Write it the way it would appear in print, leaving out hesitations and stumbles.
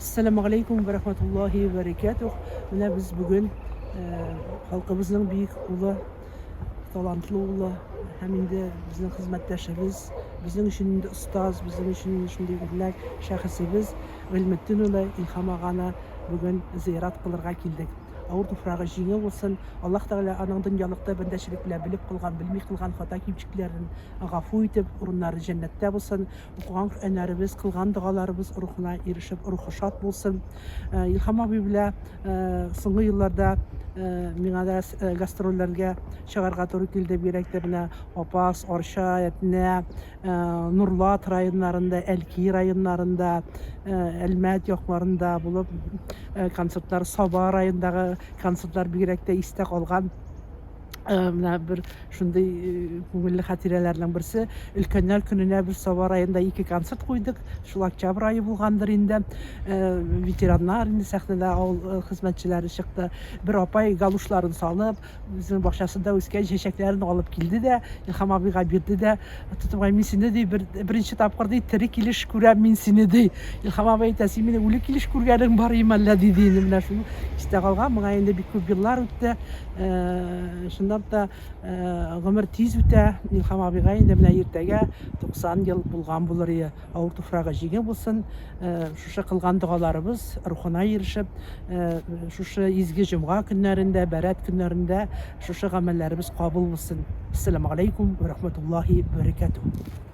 Әссәламү галәйкүм вә рәхмәтуллаһи вә бәрәкәтүһ. Менә без бүген халкыбызның бөек улы, талантлы улы һәм инде безнең хезмәттәшебез, безнең өчен инде остаз, безнең өчен инде шундый үрнәк шәхесебез Гыйльметдин улы Илһам аганы бүген зыярат кылырга килдек. Авыр туфрагы җиңел булсын. Аллаһ Тәгалә аның дөньялыкта бәндәчелек белән белеп кылган, белми кылган хата-кимчелекләрен гафу итеп, урыннары җәннәттә булсын. Укыган Коръәннәребез, кылган догаларыбыз рухына ирешеп, рухы шат булсын. Илһам абый белән соңгы елларда миңа да гастрольләргә чыгарга туры килде. Бигрәк тә менә Апас, Арча, Әтнә, Нурлат районнарында, Әлки районнарында, Әлмәт якларында булып концертлар, Саба районындагы концертлар бигрәк тә истә калган. Менә бер шундый күңелле хатирәләрнең берсе. Өлкәннәр көненә без Саба районында ике концерт куйдык. Шул октябрь ае булгандыр инде. Ветераннар инде сәхнәдә авыл хезмәтчеләре чыкты. Бер апай галушларын салып, үзенең бакчасында үскән чәчәкләрен алып килде дә, Илһам абыйга бирде дә, тотып мин сине ди, бер, беренче тапкыр ди, тере килеш күрәм мин сине ди. Илһам абый әйтә, син мине үле килеш күргәнең бар име әллә диде инде. Менә шул истә калган. Моңа инде бик күп еллар үтте. Чынлап та гомер тиз үтә. Илһам абыйга инде менә иртәгә 90 ел булган булыр ие. Авыр туфрагы җиңел булсын. Шушы кылган догаларыбыз рухына ирешеп, шушы изге җомга көннәрендә, бәрәт көннәрендә шушы гамәлләребез кабул булсын. Ассаламу алейкум ва рахматуллахи ва баракатуһ.